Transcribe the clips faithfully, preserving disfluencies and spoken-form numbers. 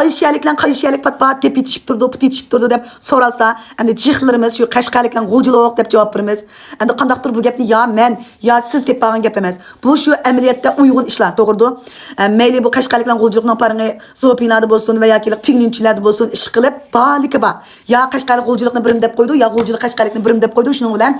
قايسى شەھەرلىكلەر قايسى شەھەرلىك پات-پات دەپ يېتىشىپ تۇرىدۇ، پۇت يېتىشىپ تۇرىدۇ دەپ سورالسا، ئەمدى جىقلىرىمىز شۇ قەشقەرلىكلەر غۇلجىلىق دەپ جاۋاب بېرىمىز. ئەمدى قانداقتۇر بۇ گەپنى يا مەن، يا سىز تېپىپ ئالغان گەپ ئەمەس. بۇ شۇ ئەمەلىيەتتە ئۇيغۇن ئىشلار، توغرىدۇ. ئە، مەيلى بۇ قەشقەرلىكلەر غۇلجىلىقنىڭ پارىڭى زوپىيلاردا بولسۇن ۋە ياكى پىگنىنچىلەردە بولسۇن، ئىشقىلىپ بارلىكى بار. يا قەشقەرلىك غۇلجىلىقنى بىرىم دەپ قويىدۇ، يا غۇلجىلىق قەشقەرلىكنى بىرىم دەپ قويىدۇ. شۇنىڭ بىلەن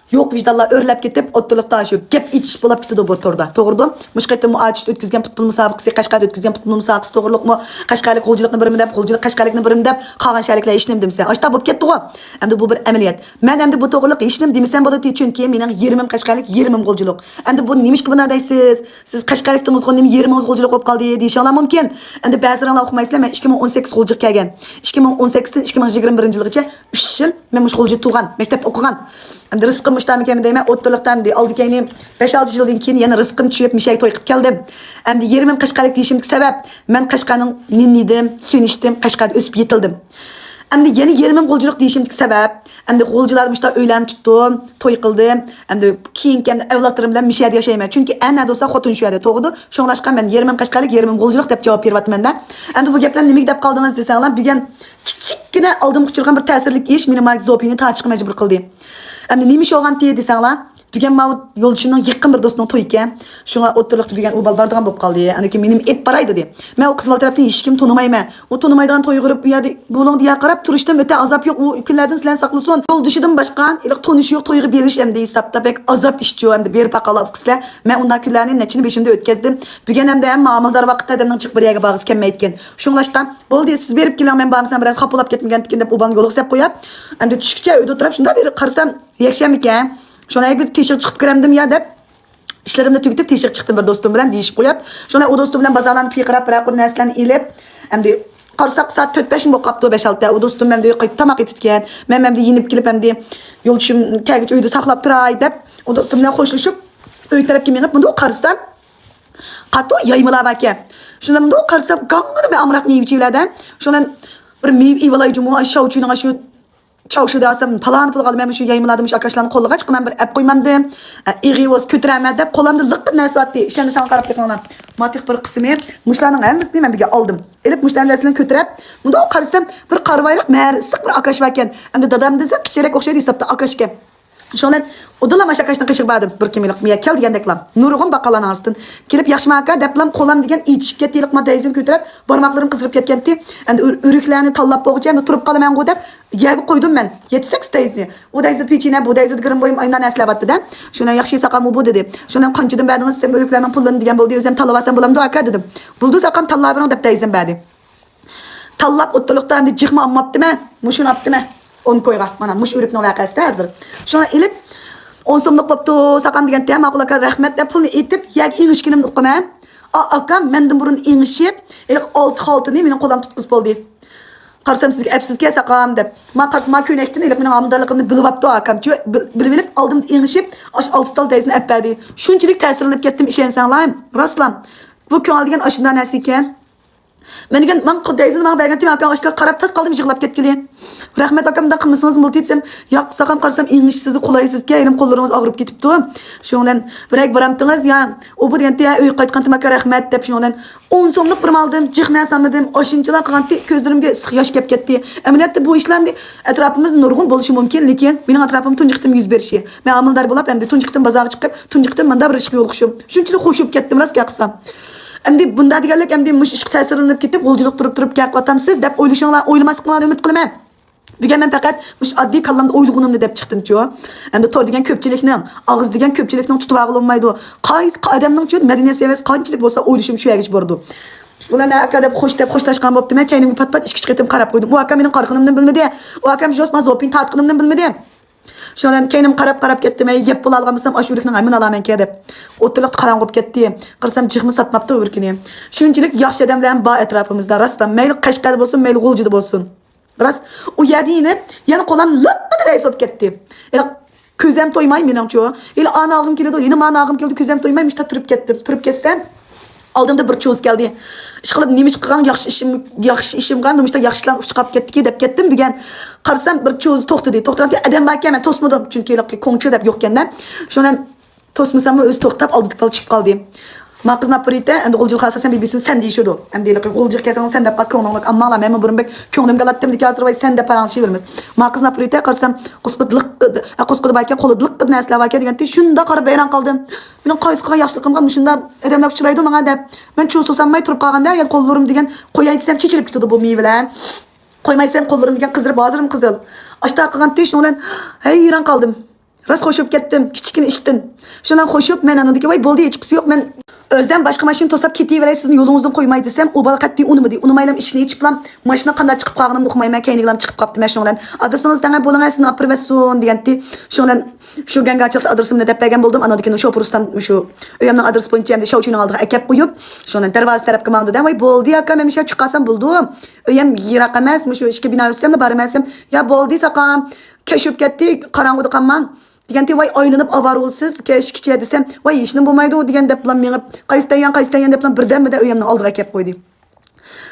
يوق ۋىجدانلار ئۆرلەپ كېتىپ، ئوتتۇرىلىقتا شۇ گەپ ئېچىش بولۇپ كېتىدۇ بۇ توردا. توغرىدۇ؟ مۇشۇ قېتىم ئاتۇشتا ئۆتكۈزگەن پۇتبول مۇسابىقىسى، قەشقەردە ئۆتكۈزگەن پۇتبول مۇسابىقىسى توغرۇلۇقمۇ، قەشقەرلىك غۇلجىلىقنى بىرىم دەپ، غۇلجىلىق قەشقەرلىكنى بىرىم دەپ، قالغان شەھەرلىكلەر ھېچنېمە دېمىسە، ئاشتا بولۇپ كەتتىغۇ. ئەمدى بۇ بىر ئەمەلىيەت. مەن ئەمدى بۇ توغرۇلۇق ھېچنېمە دېمىسەم بولىدۇ، چۈنكى مېنىڭ يېرىمىم قەشقەرلىك، يېرىمىم غۇلجىلىق. ئەمدى بۇ نېمىشقا بۇنداق دەيسىز؟ سىز قەشقەرلىكتىڭىزغۇ، نېمە يېرىمىڭىز غۇلجىلىق بولۇپ قالدى دېيىشىڭلار مۇمكىن. ئەمدى بەزىلەرلا ئۇقمايسىلەر، مەن ئىككى مىڭ ئون سەككىز غۇلجىغا كەلگەن. ئىككى مىڭ ئون سەككىزدىن ئىككى مىڭ يىگىرمە بىرىنچى يىلغىچە ئۈچ يىل مەن مۇشۇ غۇلجىدا تۇغان، مەكتەپتە ئوقۇغان. ئەمدى رىزقىم مۇشۇلارمىكەنمۇ دەيمەن، ئوتتۇرىلىقتا ئەمدى ئالدى كەينى بەش-ئالتە يىلدىن كېيىن يەنە رىزقىم چۈشۈپ، مۇشۇ يەرگە توي قىلىپ كەلدىم. ئەمدى يېرىمىم قەشقەرلىك دېيىشىمدىكى سەۋەب، مەن قەشقەرنىڭ نېنىدىم، سۈيىنى ئىچتىم، قەشقەردە ئۆسۈپ يېتىلدىم. ئەمدى يەنە يېرىمىم غۇلجىلىق دېيىشىمدىكى سەۋەب، ئەمدى غۇلجىلاردا مۇشۇنداق ئۆيلەرنى تۇتتۇم، توي قىلدىم. ئەمدى كېيىنكى ئەمدى ئەۋلادلىرىم بىلەن مۇشۇ يەردە ياشايمەن. چۈنكى ئەنە دېسە خوتۇن شۇ يەردە تۇغىدۇ. شۇڭلاشقا مەن يېرىمىم قەشقەرلىك، يېرىمىم غۇلجىلىق دەپ جاۋاب بېرىۋاتىمەن-دە. ئەمدى بۇ گەپلەرنى نېمىگە دەپ قالدىڭىز دېسەڭلار، بۈگۈن كىچىككىنە ئالدىمغا ئۇچرىغان بىر تەسىرلىك ئىش مېنى مانا زوپىنى تارتىشقا مەجبۇر قىلدى. ئەمدى نېمە ئىش بولغانتى دېسەڭلار، بۈگۈن ماۋۇ يولدىشىمنىڭ يېقىن بىر دوستىنىڭ تويىكەن. شۇڭا ئوتتۇرىلىقتا بۈگۈن ئۇ بالا بارىدىغان بولۇپ قالدى. ئاندىن كېيىن مېنىمۇ ئېلىپ باراي دېدى. مەن ئۇ قىز بالا تەرەپتىن ھېچكىم تونۇمايمەن. ئۇ تونۇمايدىغان تويغا بېرىپ، ئۇ يەردە بۇلۇڭدا يەر قاراپ تۇرۇشتىن ئۆتە ئازاب يوق. ئۇ كۈنلەردىن سىلەرنى ساقلىسۇن. يولدىشىدىن باشقا ھېلىقى تونۇشى يوق تويغا بېرىش ئەمدى ھېسابتا بەك ئازاب ئىشچۇ. ئەمدى بېرىپ باقالا ئۇقىسىلەر. مەن ئۇنداق كۈنلەرنى نەچچىنى بېشىمدا ئۆتكەزدىم. بۈگۈن ئەمدى ھەممە ھامىلىدار ۋاقىتتا ئادەمنىڭ جىق بىر يەرگە بارغۇسى كەلمەيدىكەن. شۇڭلاشقا، بولدى، سىز بېرىپ كېلىڭ، مەن بارمىسام بىراز خاپا بولۇپ كەتمىگەنتىكىن دەپ ئۇ بالىنى يولغا سەپ قويۇپ، ئەمدى چۈشكىچە ئۆيدە ئولتۇرۇپ شۇنداق بىر قارىسام، يەكشەنبىكەن. شۇنىڭ بىر تېشىغا چىقىپ كىرەمدىم يا دەپ، ئىشلىرىمنى تۈگىتىپ تېشىغا چىقتىم بىر دوستۇم بىلەن دېيىشىپ قويۇپ. شۇنىڭ ئۇ دوستۇم بىلەن بازارلارنى پىرقىراپ، بىرەر قۇر نەرسىلەرنى ئېلىپ، ئەمدى قارىساق سائەت تۆت بەشمۇ بولۇپ قاپتۇ، بەش ئالتە. ئۇ دوستۇم ئەمدى تاماق ئېتىدىكەن. مەن ئەمدى يېنىپ كېلىپ، ئەمدى يولدىشىم كەلگۈچە ئۆيدە ساقلاپ تۇراي دەپ، ئۇ دوستۇم بىلەن خوشلىشىپ، ئۆي تەرەپكە مېڭىپ، مۇنداق قارىسام، قاتتىق يايمىلار باركەن. شۇنىڭ مۇنداق قارىسام، گاڭگىنا بىر ئامراق مېۋىچىلەردە. شۇنىڭ بىر مېۋە ئېۋىلاي جۇمۇ، شاۋچۇنىڭ شۇ چاۋشى دېسەم، پالانى پۇلغا ئالىمەن، مۇشۇ يايمىلاردا مۇشۇ ئاكاشلارنى قوللىغاچقىنام بىر ئەپ قويمامدىم. ئېغىۋوز كۆتۈرەمەن دەپ، قولۇمدا لىققىدە نەرسە بارتى. ئىشەنمىسەڭ قاراپ بېقىڭلار. ماتېخ بىر قىسمى. مۇشۇلارنىڭ ھەممىسىنى مەن بىرگە ئالدىم. ئېلىپ مۇشۇلارنىڭ نەرسىلىرىنى كۆتۈرەپ، مۇنداق قارىسام، بىر قارا بايراق مەرە ئىسسىق بىر ئاكاش باركەن. ئەمدى دادام دېسە، كىچىرەك ئوخشايدۇ ھېسابتا ئاكاشكەن. شۇنىڭ بىلەن ئۇدۇللا مانا شۇ ئاكاشنىڭ قېشىغا باردىم. بىر كىملىك يا كەل دېگەندەكلا. نۇرغۇن باققانلارنىڭ ئارىسىدىن كېلىپ، ياخشىمۇ ئاكا دەپلا قولام دېگەن ئېچىشىپ كەتتى. ھېلىقى ما دەيزىنى كۆتۈرۈپ، بارماقلىرىم قىزىرىپ كەتكەنتى. ئەمدى ئۆر-، ئۆرۈكلەرنى تاللاپ بولغۇچە ئەمدى تۇرۇپ قالىمەنغۇ دەپ يەرگە قويدۇم مەن. يەتتە سەككىز دەيزىنى. ئۇ دەيزىدە پېچىنە، بۇ دەيزىدە گىرىم بويۇم، ئاينا نەرسىلەر بارتتى-دە. شۇنىڭ ياخشى ساقام ئۇ بۇ دېدى. شۇنىڭ قانچىدىن بەردىڭىز دېسەم، ئۆرۈكلەرنىڭ پۇللىرىنى دېگەن بولدى. ئۆزۈم تاللاۋالسام بولامدۇ ئاكا دېدىم. بولدى ساقام، تاللاۋېرىڭ دەپ دەيزىنى بەردى. تاللاپ ئوتتۇرىلىقتا ئەمدى جىقمۇ ئالماپتىمەن، مۇشۇنى ئاپتىمەن. ئون كويغا، مانا مۇشۇ ئۆرۈكنىڭ ۋەقەسىدە ھازىر. شۇنى ئېلىپ، ئون سوملۇق بوپتۇ ساقام دېگەنتى، ماقۇل ئاكا، رەھمەت دەپ پۇلنى ئېتىپ، يەرگە ئېڭىشكىنىمنى ئۇقىمەن. ئا، ئاكام مەندىن بۇرۇن ئېڭىشىپ، ھېلىقى ئالتە خالتىنى مېنىڭ قولۇمغا تۇتقۇزۇپ بولدى. قارىسام سىزگە ئەپسىزكەن ساقام دەپ. ما قارىسام، ما كۆينەكتىن ھېلىقى مېنىڭ ھامىلىدارلىقىمنى بىلىۋاپتۇ ئاكام. چۈ-، بىل-، بىلىۋېلىپ ئالدىمدا ئېڭىشىپ، ئاشۇ ئالتە تال دەيزىنى ئەپ بەردى. شۇنچىلىك تەسىرلىنىپ كەتتىم، ئىشەنسەڭلار. راستلا. بۇ كۆڭۈل دېگەن ئاشۇنداق نەرسە ئىكەن. مەن دېگەن، ماڭا دەيزىنى ماڭا بەرگەنتى، مەن ئاكام ئاشۇنداق قاراپ تاس قالدىم، يىغلاپ كەتكىلى. رەھمەت ئاكام، مۇنداق قىلمىسىڭىز بولدى دېسەم، ياق ساقام، قارىسام ئېڭىش سىزگە قولايسىزكەن، ھېلىم قوللىرىڭىز ئاغرىپ كېتىپتۇ. شۇنىڭ بىلەن بىرەرگە بارامتىڭىز يا؟ ئۇ بۇ دېگەنتى، ھە، ئۆيگە قايتقانتىم ئاكا، رەھمەت دەپ. شۇنىڭ بىلەن ئون سوملۇق پۇلۇم ئالدىم، جىق نەرسە ئالمىدىم، ئاشۇنچىلا قىلغانتى، كۆزلىرىمگە ئىسسىق ياش كەپ كەتتى. ئەمەلىيەتتە بۇ ئىشلار ئەمدى ئەتراپىمىزدا نۇرغۇن بولۇشى مۇمكىن، لېكىن مېنىڭ ئەتراپىمدا تۇنجى قېتىم يۈز بېرىشى. مەن ھامىلىدار بولاپ، ئەمدى تۇنجى قېتىم بازارغا چىقىپ، تۇنجى قېتىم مۇنداق بىر ئىشقا يولۇقۇشۇم. شۇنچىلىك خوش بولۇپ كەتتىم، راست گەپ قىلسام. ئەمدى بۇنداق دېگەنلىك، ئەمدى مۇشۇ ئىشقا تەسىرلىنىپ كېتىپ، غۇلجىلىق تۇرۇپ تۇرۇپ گەپ قىلىۋاتامسىز دەپ ئويلىشىڭلار، ئويلىماسلىقىڭلارنى ئۈمىد قىلىمەن. بۈگۈن مەن پەقەت مۇشۇ ئاددىي كاللامدا ئويلىغىنىمنى دەپ چىقتىمچۇ. ئەمدى تور دېگەن كۆپچىلىكنىڭ، ئاغزى دېگەن كۆپچىلىكنىڭ تۇتۇۋالغىلى بولمايدۇ. قايسى ئادەمنىڭچۇ مەدەنىيەت سەۋىيەسى قانچىلىك بولسا، ئويلىشىم شۇ يەرگىچە بارىدۇ. شۇ بىلەن ئاكا دەپ خوش دەپ خوشلاشقان بوپتىمەن، كەينىمگە پات-پات ئىككى-ئۈچ قېتىم قاراپ قويدۇم. ئۇ ئاكا مېنىڭ قارىغىنىمنى بىلمىدى. ئۇ ئاكام جوس ما زوپىنى تارتقىنىمنى بىلمىدى. شۇنىڭ بىلەن كەينىمگە قاراپ قاراپ كەتتىم. ئەي، يەپ بولالىغانمىسام ئاشۇ ئۆرۈكنىڭ ھەممىنى ئالامەنكەن دەپ. ئوتتۇرىلىقتا قاراڭغۇ بولۇپ كەتتى. قارىسام جىقمۇ ساتماپتۇ ئۆرۈكىنى. شۇنچىلىك ياخشى ئادەملەر بار ئەتراپىمىزدا. راستلا مەيلى قەشقەردە بولسۇن، مەيلى غۇلجىدا بولسۇن. راست، ئۇ يەردە يېنىپ، يەنە قولام لىققىدە دەيسە بولۇپ كەتتى. ھېلى كۆزەم تويماي مېنىڭچۇ. ھېلى ئانا ئالغۇم كېلىدۇ، ھېلى مانا ئالغۇم كېلىدۇ، كۆزەم تويماي مۇشتا تۇرۇپ كەتتىم. تۇرۇپ كەتسەم، ئالدىمدا بىر چوز كەلدى. ئىشقىلىپ، نېمە ئىش قىلغان ياخشى ئىشىم، ياخشى ئىشىمغا نېمىشتا ياخشى ئىشلار ئۇچۇپ قاپتۇ دەپ كەتتىم بۈگۈن. قارىسام، بىر چوز توختىدى. توختىغاندا ئادەم باركەن، مەن توسمىدىم. چۈنكى ھېلىقى كوڭچى دەپ يوقكەندە. شۇنىڭ توسمىساممۇ ئۆزى توختاپ، ئالدىدىكى بالا چۈشۈپ قالدى. ما قىز ناپرىتە، ئەمدى غۇلجىلىق ئاساسەن بىبىسىنى سەن دېيىشىدۇ. ئەمدى ھېلىقى غۇلجىغا كەلسەڭ سەن دەپ قالسا كۆڭلۈڭلۈك. ئامماڭلار، مەنمۇ بۇرۇن بەك كۆڭلۈمگە ئالاتتىم، لېكىن ھازىر ۋاي سەن دەپ پاراڭلىشىۋېرىمىز. ما قىز ناپرىتە، قارىسام قۇسقا لىق، قۇسقىدا باركەن، قولىدا لىق نەرسىلەر باركەن دېگەنتى، شۇنداق قاراپ ھەيران قالدىم. مېنىڭ قايسى قىلغان ياخشىلىقىمغا مۇشۇنداق ئادەملەر ئۇچرايدۇ ماڭا دەپ. مەن چۇۋۇشتۇرسامماي تۇرۇپ قالغاندا، يەنە قوللىرىم دېگەن قوياي دېسەم چېچىلىپ كېتىدۇ بۇ مېۋىلەر. قويماي دېسەم قوللىرىم دېگەن قىزىرىپ، ھازىرمۇ قىزىل. ئاشتاق قىلغانتى، شۇنىڭ بىلەن ھەيران قالدىم. راست خوش بولۇپ كەتتىم، كىچىككىنە ئىشتىن. شۇنىڭ خوش بولۇپ، مەن ئانىڭدىكى، ۋاي، بولدى، ھېچقىسى يوق، مەن ئۆزۈم باشقا ماشىنا توساپ كېتىۋېرەي، سىزنى يولىڭىزدىن قويماي دېسەم، ئۇ بالا قەتئىي ئۇنىمىدى. ئۇنىمايلا ئىشىكنى ئېچىپلا، ماشىنا قانداق چىقىپ قالغىنىمنى ئۇقمايمەن، كەينىگىلا چىقىپ قاپتىمەن. شۇنىڭ بىلەن ئادرېسىڭىزنى دەڭە، بولۇڭە، سىزنى ئاپىرىۋەتسۇن دېگەنتى. شۇنىڭ بىلەن شۇ گەڭگاچىلىقتا ئادرېسىمنى دەپ بەرگەن بولدۇم. ئانىڭدىن كېيىن شوپۇر ئۇستام شۇ ئۆيۈمنىڭ ئادرېسى بويىچە ئەمدى شاۋچۈينىڭ ئالدىغا ئەكەپ قويۇپ، شۇنىڭ بىلەن دەرۋازا تەرەپكە ماڭدى-دە، ۋاي، بولدى، ئاكا، مەن مۇشۇ يەرگە چىقىپ قالسام بولىدۇ. ئۆيۈم يىراق ئەمەس، مۇشۇ ئىككى بىنا ئۆتسەملا بارىمەن دېسەم، يا بولدى ساقام، كەچ بولۇپ كەتتى، قاراڭغۇدا قالماڭ دېگەنتى، ۋاي ئايلىنىپ ئاۋارە بولىسىز، كەچكىچە دېسەم، ۋاي ھېچنېمە بولمايدۇ دېگەن دەپلا مېڭىپ، قايسى تەييان، قايسى تەييان دەپلا بىردەممىدە ئۆيۈمنىڭ ئالدىغا ئەكەپ قويدى.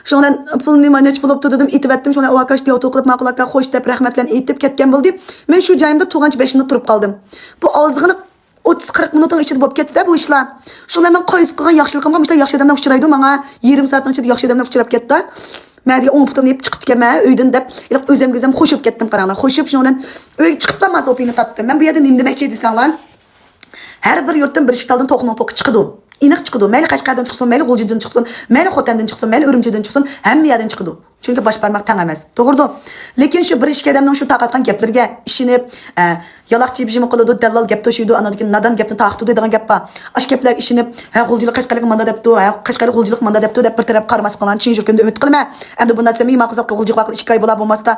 شۇڭا بىلەن پۇلنى مانا نەچچە بولۇپتۇ دېدىم، ئېتىۋەتتىم. شۇڭا ئاۋاكاش دىياۋتۇ قىلىپ، ماقۇل ئاكا خوش دەپ رەھمەتلەرنى ئېيتىپ كەتكەن بولدى. مەن شۇ جايىمدا تۇرغانچە بەش مىنۇت تۇرۇپ قالدىم. بۇ ئازغىنە ئوتتۇز قىرىق مىنۇتنىڭ ئىچىدە بولۇپ كەتتى-دە بۇ ئىشلار. شۇڭا مەن قايسى قىلغان ياخشىلىقىمغا مۇشۇنداق ياخشى ئادەملەر ئۇچرايدۇ ماڭا. يېرىم سائەتنىڭ ئىچىدە ياخشى ئادەملەر ئۇچراپ كەتتى. مەن دېگەن ئوڭ پۇتۇمنى يېپىپ چىقىپتىكەنمەن ئۆيدىن دەپ، ھېلىقى ئۆزۈمگە ئۆزۈم خوش بولۇپ كەتتىم، قاراڭلار. خوش بولۇپ، شۇنىڭ بىلەن ئۆيگە چىقىپلا مازوپىنى تارتتىم. مەن بۇ يەردە نېمە دېمەكچى دېسەڭلار، ھەر بىر يۇرتتىن بىر ئىشتالدىن توخۇنىڭ پوقى چىقىدۇ. ئېنىق چىقىدۇ. مەيلى قەشقەردىن چىقسۇن، مەيلى غۇلجىدىن چىقسۇن، مەيلى خوتەندىن چىقسۇن، مەيلى ئۈرۈمچىدىن چىقسۇن، ھەممە يەردىن چىقىدۇ. چۈنكى باش بارماق تەڭ ئەمەس. توغرىدۇ. لېكىن شۇ بىر ئىككى ئادەمنىڭ شۇ تارقاتقان گەپلىرىگە ئىشىنىپ، ئە، يالاقچى بېشىمۇ قىلىدۇ، دەللال گەپ توشۇيدۇ، ئاندىن كېيىن نادان گەپنى تارقىتىدۇ دېگەن گەپ بار. ئاشۇ گەپلەرگە ئىشىنىپ، ھە، غۇلجىلىق قەشقەرلىك مانداق دەپتۇ، ھە، قەشقەرلىك غۇلجىلىق مانداق دەپتۇ دەپ بىر تەرەپ قارىماسلىقىڭلارنى چىن يۈرىكىمدىن ئۈمىد قىلىمەن. ئەمدى بۇنداق دېسەم، ما قىزىق غۇلجىغا بارغىلى ئىككى ئاي بولا بولماستا،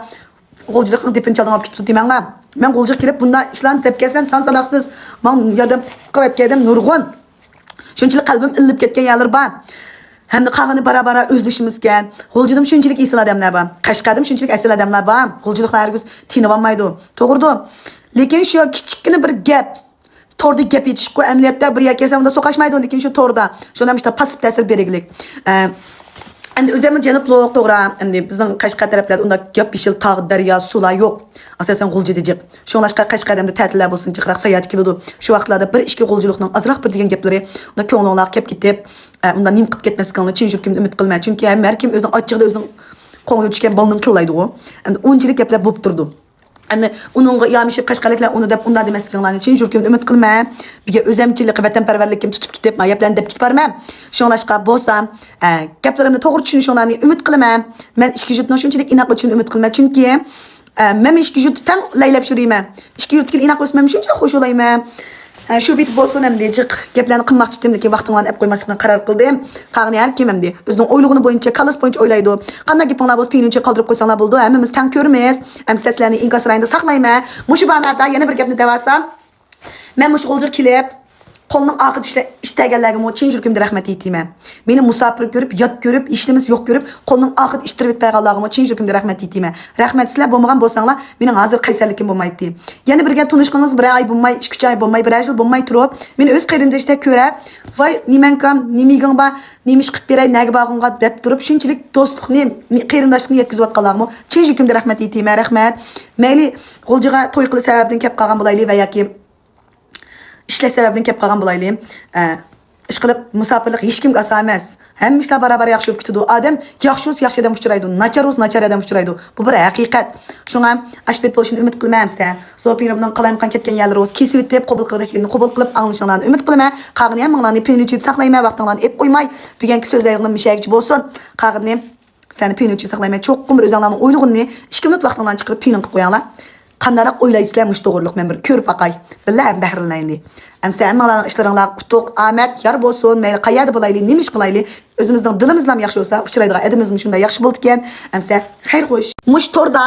غۇلجىلىقنىڭ دېپىنى چالدىڭ ئېلىپ كېتىپتۇ دېمەڭلار. مەن غۇلجىغا كېلىپ بۇنداق ئىشلارنى دەپ كەلسەم، سان ساناقسىز ماڭا ياردەم قىلىۋەتكەن ئادەم نۇرغۇن. شۇنچىلىك قەلبىم ئىللىپ كەتكەن يەرلىرى بار. ھەمدە قالغىنى بارا-بارا ئۆزلىشىمىزكەن. غۇلجىدىمۇ شۇنچىلىك ئېسىل ئادەملەر بار. قەشقەردىمۇ شۇنچىلىك ئېسىل ئادەملەر بار. غۇلجىلىقلار ھەرگىز تىنىۋالمايدۇ. توغرىدۇ. لېكىن شۇ كىچىككىنە بىر گەپ. توردا گەپ ئېتىشقۇ ئەمەلىيەتتە بىر يەرگە كەلسە ئۇندا سوقۇشمايدۇ. لېكىن شۇ توردا. شۇنىڭ ئىشتا پاسسىپ تەسىر بېرىگلىك. ئە، ئەمدى ئۆزۈممۇ جەنۇبلۇق، توغرا. ئەمدى بىزنىڭ قەشقەر تەرەپلەردە ئۇنداق ياپيېشىل تاغ، دەريا، سۇلار يوق. ئاساسەن غۇلجىدا جىق. شۇڭلاشقا قەشقەردە ئەمدى تەتىللەر بولسۇن، جىقراق ساياھەتكە كېلىدۇ. شۇ ۋاقىتلاردا بىر ئىككى غۇلجىلىقنىڭ ئازراق بىر دېگەن گەپلىرى ئۇنداق كۆڭلۈڭلارغا كەپ كېتىپ، ئە، ئۇنداق نېمە قىلىپ كەتمەسلىكىڭلارنى چىن يۈرىكىمدىن ئۈمىد قىلىمەن. چۈنكى ھەممە، ھەر كىم ئۆزىنىڭ ئاچچىقىدا ئۆزىنىڭ قوڭىنى چۈشكەن بالىنىڭ تىللايدىغۇ. ئەمدى ئۇنچىلىك گەپلەر بولۇپ تۇرىدۇ. ئەمدى ئۇنىڭغا يامىشىپ قەشقەرلىكلەر ئۇنى دەپ ئۇنداق دېمەسلىكىڭلارنى چىن يۈرىكىمدىن ئۈمىد قىلىمەن. بىگە ئۆزەمچىلىكى، ۋەتەنپەرۋەرلىكىم تۇتۇپ كېتىپ، ما گەپلەرنى دەپ كېتىپ بارىمەن. شۇڭلاشقا بولسام، ئە، گەپلىرىمنى توغرا چۈشىنىشىڭلارنى ئۈمىد قىلىمەن. مەن ئىككى يۇرتنىڭ شۇنچىلىك ئىناق بولۇشىنى ئۈمىد قىلىمەن. چۈنكى، ئە، مەن ئىككى يۇرتتا تەڭ لەيلەپ يۈرىمەن. ئىككى يۇرتتىكى ئىناق بولسا مەن شۇنچىلىك خوش بولايمەن. ئە، شۇ بېتى بولسۇن ئەمدى جىق گەپلەرنى قىلماقچى ئىدىم، لېكىن ۋاقتىڭلارنى ئەپ قويماسلىقنى قارار قىلدىم. قالغىنى ھەر كىم ئەمدى ئۆزىنىڭ ئويلىغىنى بويىچە، كاللىسى بويىچە ئويلايدۇ. قانداق گېپىڭلار بولسا پىنىنچە قالدۇرۇپ قويساڭلار بولىدۇ. ھەممىمىز تەڭ كۆرىمىز. ئەمدى سىلەرنى ئىنكاس رايونىدا ساقلايمەن. مۇشۇ باھانەدە يەنە بىر گەپنى دەۋالسام، مەن مۇشۇ غۇلجىغا كېلىپ، قولنىڭ ئارقىدا ئىشلە-، ئىشلىگەنلەرگىمۇ چىن يۈرىكىمدىن رەھمەت ئېيتىمەن. مېنى مۇساپىر كۆرۈپ، يات كۆرۈپ، ھېچنېمىسى يوق كۆرۈپ، قولنىڭ ئارقىدا ئىتتىرىپ بەرگەنلەرگىمۇ چىن يۈرىكىمدىن رەھمەت ئېيتىمەن. رەھمەت، سىلەر بولمىغان بولساڭلار، مېنىڭ ھازىر قەيسەرلىكىم بولمايتتى. يەنە بىر گەپ، تونۇشقىنىڭىز بىرەر ئاي بولماي، ئىككى ئۈچ ئاي بولماي، بىرەر يىل بولماي تۇرۇپ، مېنى ئۆز قېرىندىشىدەك كۆرۈپ، ۋاي، نېمەڭكام، نېمە يېگىڭ بار، نېمە ئىش قىلىپ بېرەي، نەگە بارغۇڭغا دەپ تۇرۇپ، شۇنچىلىك دوستلۇقنى، قېرىنداشلىقنى يەتكۈزۈۋاتقانلارغىمۇ چىن يۈرىكىمدىن رەھمەت ئېيتىمەن، رەھمەت. مەيلى، غۇلجىغا توي قىلىش سەۋەبىدىن كەپ قالغان بولايلى ۋە ياكى ئىشلەش سەۋەبىدىن كەپ قالغان بولايلى. ئە، ئىشقىلىپ، مۇساپىرلىق ھېچكىمگە ئاسان ئەمەس. ھەممە ئىشلار بارا-بارا ياخشى بولۇپ كېتىدۇ. ئادەم ياخشى بولسا ياخشى ئادەمگە ئۇچرايدۇ، ناچار بولسا ناچار ئادەمگە ئۇچرايدۇ. بۇ بىر ھەقىقەت. شۇڭا ئاشۇ بېتى بولۇشىنى ئۈمىد قىلىمەن ئەمىسە. زوپىيرىمنىڭ قالايمىقان كەتكەن يەرلىرى بولسا كېسىۋېتىپ، قوبۇل قىلغۇدەك يېرىنى قوبۇل قىلىپ ئاڭلىشىڭلارنى ئۈمىد قىلىمەن. قالغىنى ھەممىڭلارنى پېنىچىدا ساقلايمەن، ۋاقتىڭلارنى ئېپ قويماي. بۈگۈنكى سۆزلەيدىغىنىم مۇشۇ يەرگىچە بولسۇن. قالغىنى سىلەرنى پېنىڭ ئۈچۈن ساقلايمەن. چوقۇم بىر ئۆزۈڭلارنىڭ ئويلىغىنىنى ئىككى مىنۇت ۋاقتىڭلارنى چىقىرىپ پېنىڭ قىلىپ قويۇڭلار. قانداقراق ئويلايسىلەر مۇشۇ توغرىلىق؟ مەن بىر كۆرۈپ باقاي. بىللە ھەم بەھرىلىنەيلى. ئەمسە ھەممىڭلارنىڭ ئىشلىرىڭلارغا ئۇتۇق، ئامەت، يار بولسۇن. مەيلى قەيەردە بولايلى، نېمە ئىش قىلايلى، ئۆزىمىزنىڭ دىلىمىزلام ياخشى بولسا، ئۇچرايدىغان ئادىمىمىزمۇ شۇنداق ياخشى بولىدىكەن. ئەمسە خەير خوش. مۇشۇ توردا